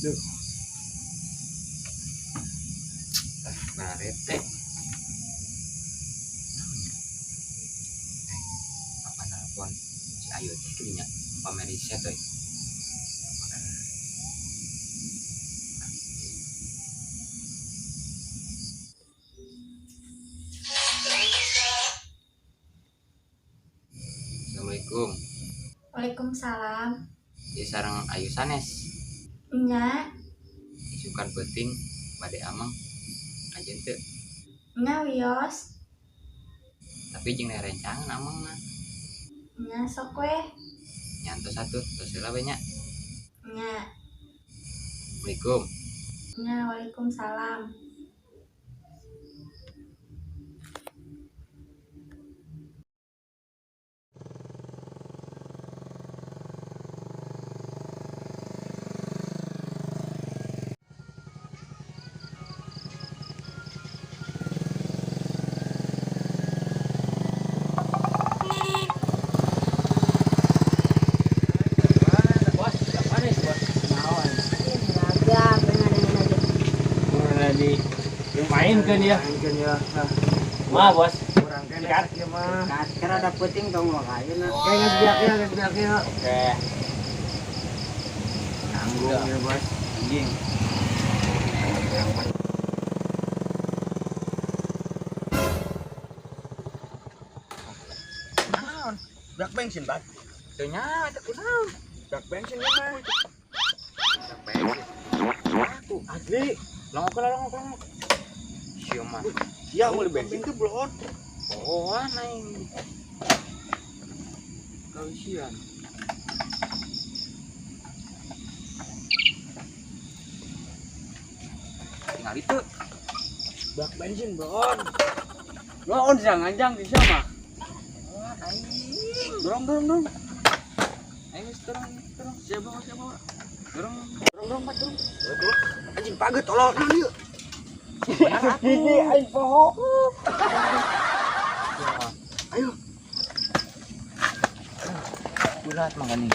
Duh. Barete. Eh, apa nelpon si Ayu teh gini nya pamer riset euy. Assalamualaikum. Waalaikumsalam. Ieu sareng Ayu sanes. Nya, Isukan peuting bade ameng ajen teu, nya wios. Tapi jeung rencangan amengna. Nya sok weh. Nya entos atuh, tos heula we nya. Nya, Assalamualaikum. Nya waalaikumsalam. Bos, mana sih bos? Naon? Raga, pengen aja. Udah di mainkan ya. Mainkeun ya. Nah, Mah bos. kurang kene Sikat. ieu mah. Kan ada puting tong makayeuna. Oke, geus biak ya, geus biak ya. Oke. Tanggung ya, Bos. Anjing. Naon? Biak bensin, Bang. Teu nyawa eta kunaon? Biak bensin ya mah. Bensin. Aku Asli. longok lah, longok longok. Sia mah. Sia meuli bensin teh belon. Oh, aing. Kausian. Tinggal itu. Biak bensin belon. Belon siang anjang di sama. Wah, aing. Dorong dorong dorong. Aing geus dorong, dorong. Siapa bawa, siapa bawa? Dorong. Dorong dorong Pak, dorong. Dorong. Anjing paget tolong nah ieu. Hiji aing poho. Ayo. Berat mah gini.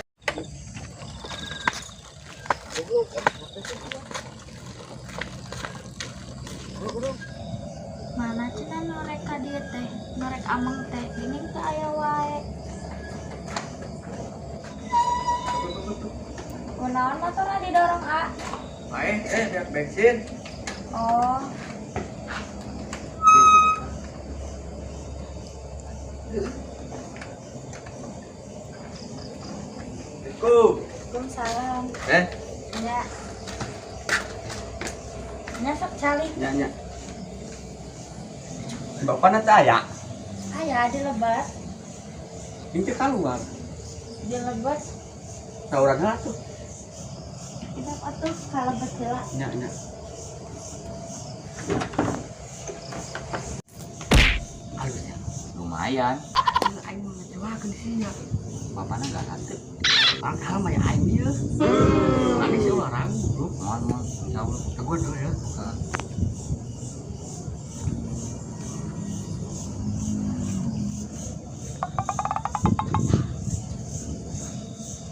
Mana cenah nu rek ka dieu teh, nu rek ameng teh, geuning teu aya wae. Kunaon motorna didorong, A? Main biak bensin. Oh, Assalamualaikum. waalaikumsalam. Eh, Nya. Nya sok calik. Nya nya. Bapak nanti aya. Aya di lebat, Ini keluar. di lebat. Saurang heula tuh. Kita atuh ka lebet heula. Nya nya. Halus ya. Lumayan. Aing mah ngecewakeun sia. Bapakna gak hati. Pangkal mah ya aing ieu. Mane sih orang, bro. Mohon mohon insyaallah. Tegur dulu ya. Heeh.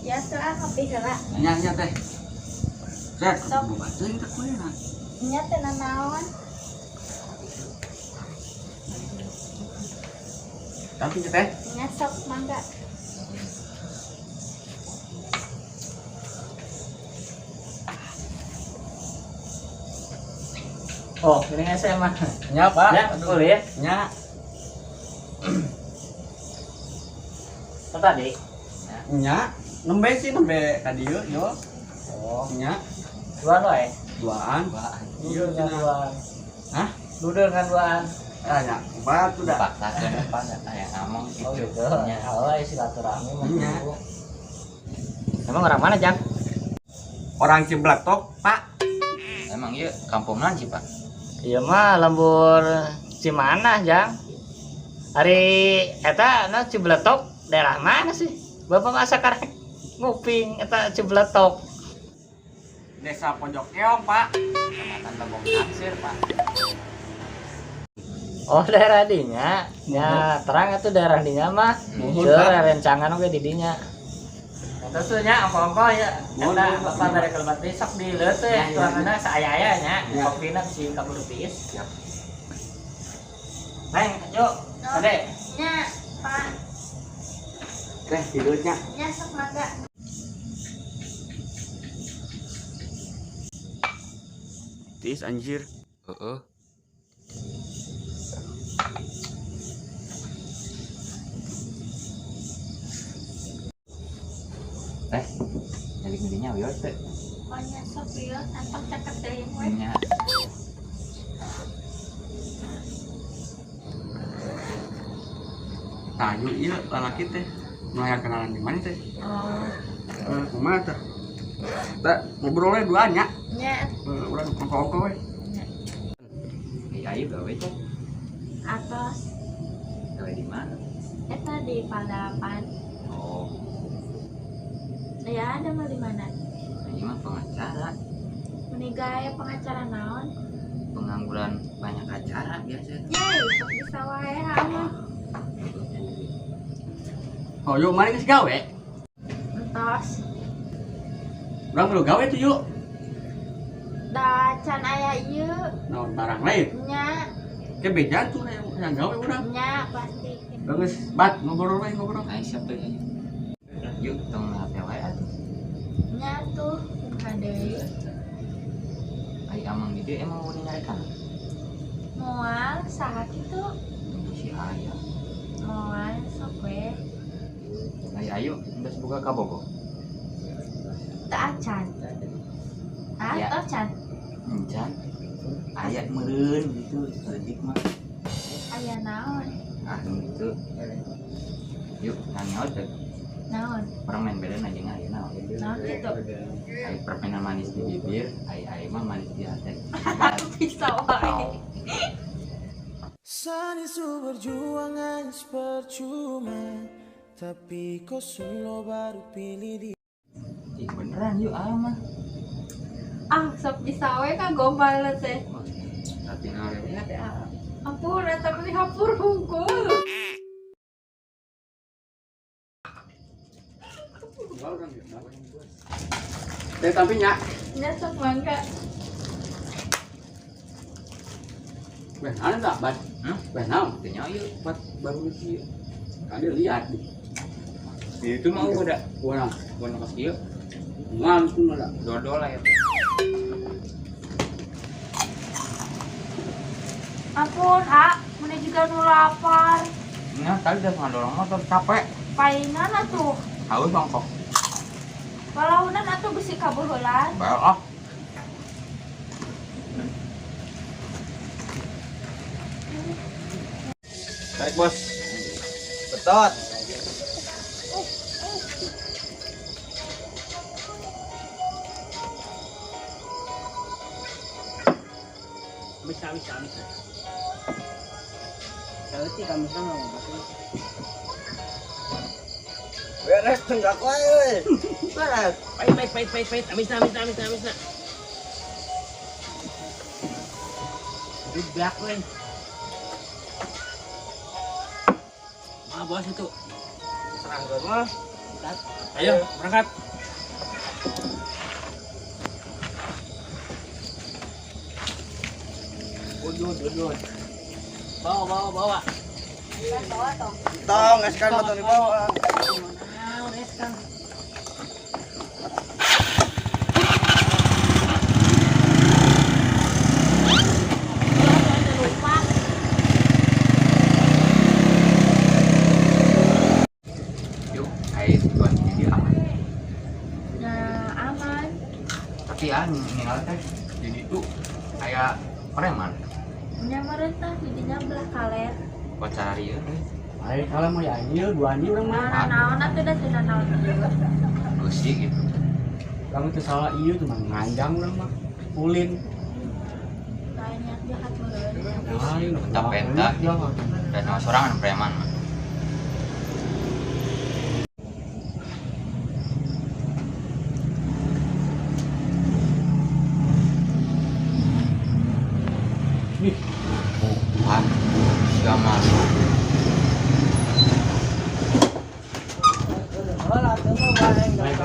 Ya tuh ah ngopi heula. Nya nya teh. Set, Sok. mau bacain teh kuena. Nya teu nanaon. Tapi nya teh. Nya sok mangga. Oh, ini SMA. Nya, Pak. Ya, boleh ya. Nya. Apa tadi? Nya, nembe sih nembe ka dieu yo. Oh, Nya, duaan wae. duaan. Duaan. Iya, Dudul kan cenah. duaan. Hah? Dudul kan duaan. Ah, nya, batu dah. Dipaksakeun apa enggak kayak ngomong Oh gitu. gitu. Nya. Oh, silaturahmi mah Nya. gitu. Emang orang mana, Jang? Orang Ciblektok, Pak. Emang iya kampung naon sih, Pak? Iya mah lembur Cimanah, Jang. Ari eta na Cibeletok daerah mana sih? Bapak masa karek nguping eta Cibeletok. Desa Pojok Keong, Pak. Kecamatan Bagong Taksir, Pak. Oh, daerah dinya. Ya, terang itu daerah dinya mah. Muhun, Seur Pak. rencangan oge di dinya. Terus tuh nya apa-apa ya. Eta bapak bare kelebat deui sok dileut teh Ya, ya, tuanganna saaya-aya nya. Ya. Kopina si kabur tiis. Siap. Neng, yuk. Ade. Nya, Pak. Teh dileutnya. Nya sok mangga. Tiis anjir. Heeh. Teh, nyalik dinya wios teh. Oh nya sok ieu antok caket teuing we. Nya. Tayu ieu lalaki teh. Melayang kenalan di mana teh? Oh, Eh, kumaha teh? Teh ngobrolnya duaan nya. nya. Eh, urang ongko-ongko we. Nya. Ai ayo gawe teh. Atos Gawe di mana? eta di Paldalapan. Oh, Ya ada mah di mana? ini mah pengacara. Meni gawe pengacara naon? Pengangguran banyak acara biasa. Yeay, sok bisa wae ah. Oh, yuk mari geus gawe. Entos. Urang perlu gawe tuh yuk. Da can aya ieu Naon barang lain. nya Ke beja tuh yang gawe urang. nya pasti. Bagus, bat ngobrol we ngobrol. Ayo siap deh. Yuk, tong HP wae atuh. Nya tuh kumaha deui. Ai amang gitu emang mau nyarikan. Moal saha kitu? Si aya. Moal sok we. Ai ayo geus buka ka Bogo. Teu acan. Ah, Ya. teu acan. Encan. Aya meureun gitu leutik mah. Aya naon? Ah gitu. Yuk, nanya teh. Naon? Orang main beda aja nggak naon. Naon kitu? Ai permainan manis di bibir, ai ai mah manis di hati. Bisa wae. Sani su perjuangan percuma, tapi kau solo baru pilih dia. Ih, beneran yuk ah mah. Ah, sok bisa we ka gombal teh. Tapi naon ya teh. Ampun, eta meni hapur hungkul. Teh tapi nya. Nya sok mangga. Weh, naon tah, bat? Hmm? Weh, naon? Teh nya yuk buat baru sih. Kali lihat nih. Itu mah udah Urang gua nongkos ieu langsung ada. dodol lah ya teh. Ampun, ah, meni juga nu lapar. Nah, tadi udah ngadorong motor capek. Paingan atuh. Haus bangkok. Walaunan atuh bisi kabuheulan. Bael ah. Tarik, Bos. Betot. Bisa bisa bisa. Beres tenggak wae we. Beres. Pahit pahit pahit pahit pahit. Amis na amis na amis na amis na. Dubrak we. Mah bos itu. Serangkeun mah. Ayo berangkat. Udud, udud. Bawa bawa bawa. Bawa tong. Tong, es kan mah tong dibawa. Naon es kan. Lupa. Yuk, ai tujuan jadi aman. Nah, aman. Tapi ah ninggal teh jadi itu aya preman. Nya meureun tah didinya belah kaler. Pacar ieu euy. Ayo kalau mau ya ieu dua anjir urang mah. Nah, naon atuh da teu naon ieu. Beusi gitu. Urang teu salah ieu cuma nganjang urang mah. Ulin. Lain niat jahat meureun. Lain Penta-penta. Dan sama sorangan preman mah. Ih. Bukan siapa masuk. Baik.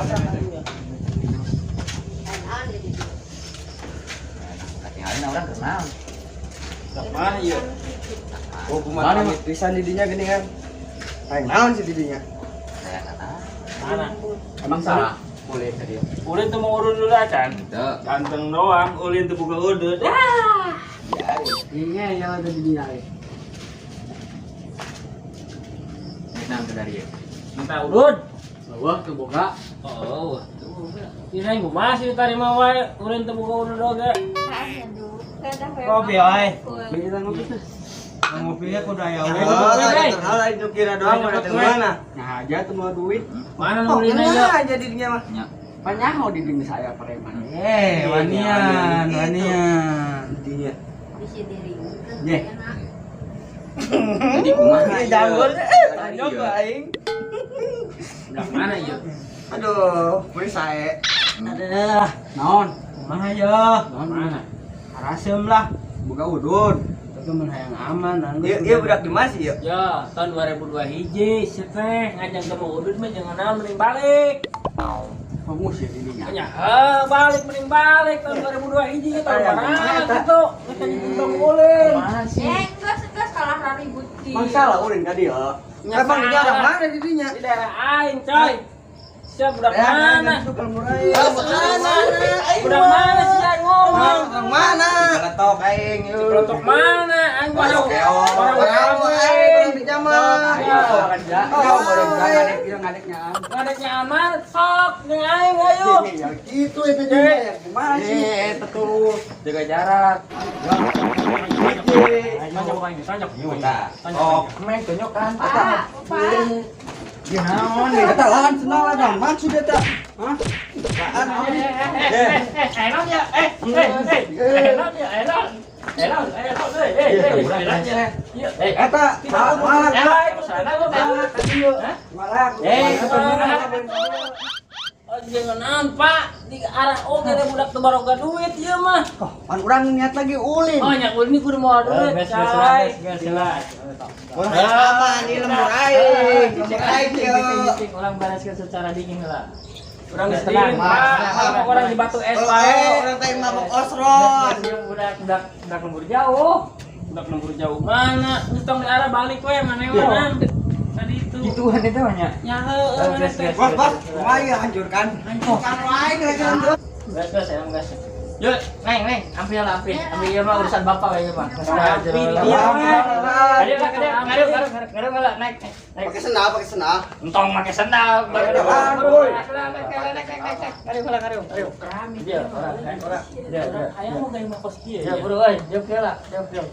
Oh, kumaha pisan di dinya gini kan. Aing naon sih di dinya? Mana? Emang salah. Boleh tadi. Ulin tuh mau urut dulu acan. Ganteng doang, ulin tuh buka udut. Ah. Iya, ya ada di dinya. Nah, dari ya. Minta udut. Wah, tuh boga. Oh, tuh boga. Ini yang masih tarima wae, ulin tuh buka udut oge. Kopi wae. Kita ngopi tuh. Ngopinya kudu aya we. Oh, lain kira doang mana teh mana? Nah, aja tuh mau duit. Mana nu ulin aja? Aja di dinya mah. Panyaho di dinya saya preman. Eh, wanian, wanian. Dinya. Bisa diriungkeun Ye. enak. Jadi kumaha ieu? Janggul tanya ke aing. Udah mana ieu? Aduh, beli sae. Aduh, Naon? kumaha ya? Naon mana? Harasem lah. Boga udut. Tapi mun hayang aman, Ieu ieu budak di mana sih ieu? Ya, tahun 2002 hiji, si teh ngajang ke mau udut mah jangan naon mending balik. Pengus ya di dinya. Ya, balik mending balik tahun 2002 hiji tahun mana gitu. Kita ditentang ulin. Eh, geus geus kalah ribut di. Mang salah ulin ka dieu. Emang dia orang mana di dinya? Di daerah aing, coy. Siap budak mana? Mana? Budak mana sih yang ngomong? Orang mana? Beletok aing yeuh. Beletok mana? Aing orang Orang aing di mah. Oh, ngadek ieu ngadeknya. Ngadeknya aman, sok jeung aing ayo. Ya gitu itu juga ya kumaha sih? Eh, terus jaga jarak. Tonjok aing, tonjok. Oh, meng tonyokan. Pak, Pak. Ya naon eta lahan senang lah gampang sudah tak. Hah? Eh, enak ya. Eh, enak ya, enak. Enak, enak, enak ya. Eh, Eta, malah enak, sana lu, malah. Eh, Oh, jangan naon, Pak. Di arah oge ada budak teu baroga duit ieu mah. Pan urang niat lagi ulin. Oh, nya ulin kudu moal duit, coy. Urang aman ieu lembur aing. Lembur aing ieu. Orang bereskan secara dingin lah. Urang geus tenang, Pak. Orang di Batu Es wae. Urang teh mabok osron. Budak budak budak lembur jauh. Budak lembur jauh mana? Geus tong di arah balik we mana mana. Tadi itu. Gituan itu banyak. Ya heueuh mana teh. Bos, bos, kumaha ieu hancurkan. Hancurkan wae kira-kira. Gas gas emang gas. Yuk, neng neng, ambil lah ambil. Ambil ieu mah urusan bapak we ieu mah. Ambil dia we. Ayo, ayo, ayo, ayo, ayo, naik, naik. Pakai sendal, pakai sendal. Entong pakai sendal. Naik, naik, naik, naik. Ayo, ayo, ayo. Keramik. Dia, orang, orang. Dia, dia. Hayang mau gaya mah kos kieu Ya, bro, euy, jauh lah, jauh, jauh.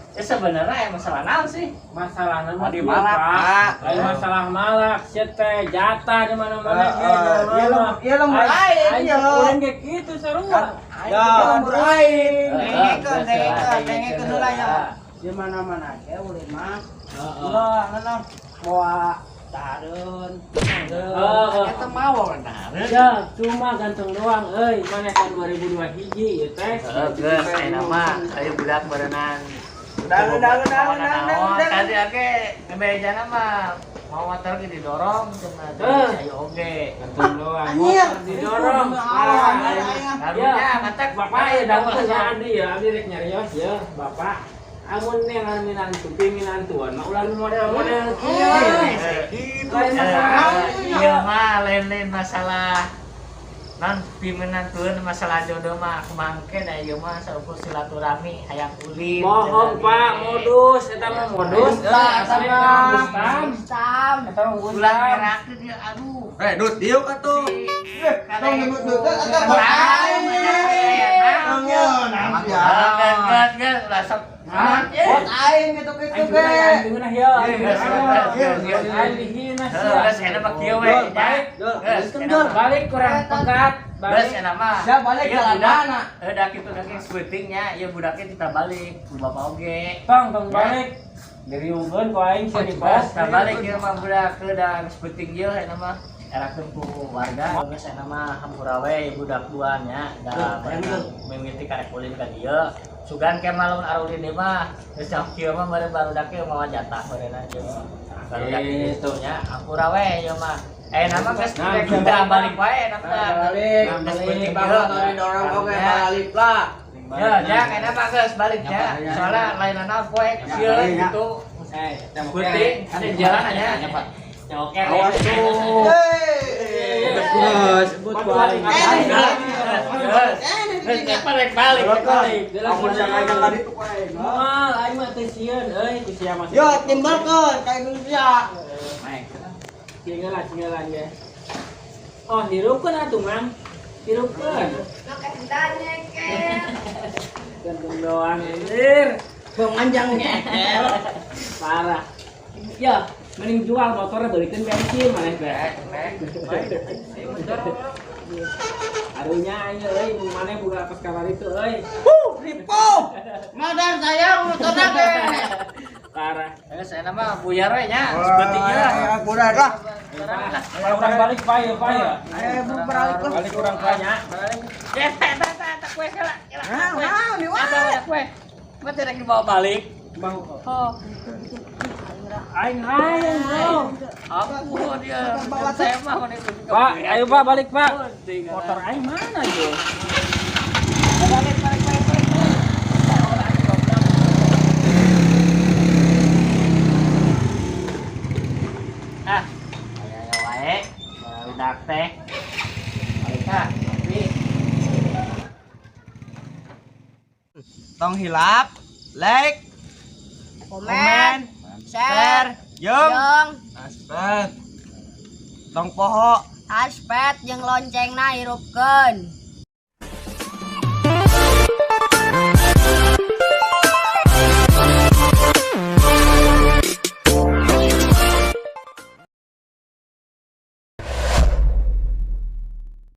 Ya sebenarnya ya masalah naon sih? Masalahna mah Di malak, Pak. Lain masalah malak, sia teh jatah di mana-mana ge. Ieu lembur aing Aing ieu. ulin ge kitu sarua. Ya, lembur aing. Dengekeun, dengekeun, dengekeun heula ya. Di mana-mana ge ulin mah. Ulah, ngeunah moa tareun. Heeh. Eta mau nah. Ya, cuma ganteng doang euy. Mana tahun 2002 hiji ieu teh. Geus, ayeuna mah ayo budak berenang. Udah, udah, udah, udah, udah. Tadi oke, bejana mah mau motor ge didorong cenah ayo oge. Ganteng doang. Anjir. Didorong. Karunya matak Bapak ya dapet ya Adi ya, Adi rek nyarios ya, Bapak. Amun neangan minantu, minantuan mah ulah model-model kieu. Lain masalah. Iya mah lain-lain masalah non pimenantueun masalah jodoh mah kumangke da ieu mah saukur silaturahmi hayang ulin. Bohong Pak, modus eta mah modus. Eta mah. Sam. Eta mah Ulah ngerakeun ieu aduh. Eh, dut diuk atuh. Tong dut dut eta bot aing. Geus geus ulah sok. Bot aing gitu-gitu ge. Aing ya. Aing dihina sia. Geus enak mah kieu we. Balik. Geus Balik kurang pekat. Geus enak mah. Sia balik jalan mana? Heuh da kitu da geus pentingnya ieu budaknya kita balik ku bapak oge. Tong tong balik. Diriungkeun ku aing sia di pos. Kita balik ieu mah budak ke da geus penting ieu enak mah. Erakeun ku warga geus enak mah hampura we budak dua nya da mimiti karek ulin ka dieu. Sugan ke mah lamun arulin deui mah geus kieu mah bareng barudak ge mawa jatah bareuna ieu mah. Barudak kitu nya hampura we ieu mah. Nama geus udah balik wae nama. Balik. Geus penting Balik, ieu. dorong oge balik lah. Ya, jak enak mah geus balik ya. Soalnya lainana poek sieun gitu. Penting, ada jalan aja. Oke. Awas tuh. Geus, sebut ku aing. Geus, balik balik balik. Amun jangan tadi tuh ku aing. Moal aing mah teu sieun euy ku sia mah. Yo timbalkeun ka Indonesia. Tinggalan tinggalan ya. Oh, hirupkeun atuh, Mang. Hirupkeun. Gantung doang anjir. Bang manjang nyekel. Parah. Ya, mending jual motornya belikan bensin maneh teh. Arunya aing euy, maneh buka pas kamar itu euy. Huh, ripo. Modal saya motorna ge. Parah. Geus enak mah buyar we nya. Sepenting lah. Buyar lah. Kalau urang balik pae ya, pae ya. Eh, balik lah. Balik urang pae nya. Eh, teh teh teh kue kela. Nah, nah, ni wae. Ada kue. Mah teh rek dibawa balik. Oh. Aing hayang, bro. Ampun dia. Saya mah mana itu. Pak, ayo Pak balik, Pak. Motor aing mana itu? Balik balik balik balik. Ah, aya wae. Barudak teh. Balik ah, tapi Tong hilap, like, Komen, share, jeung jeung aspet. Tong poho aspet jeung loncengna hirupkeun.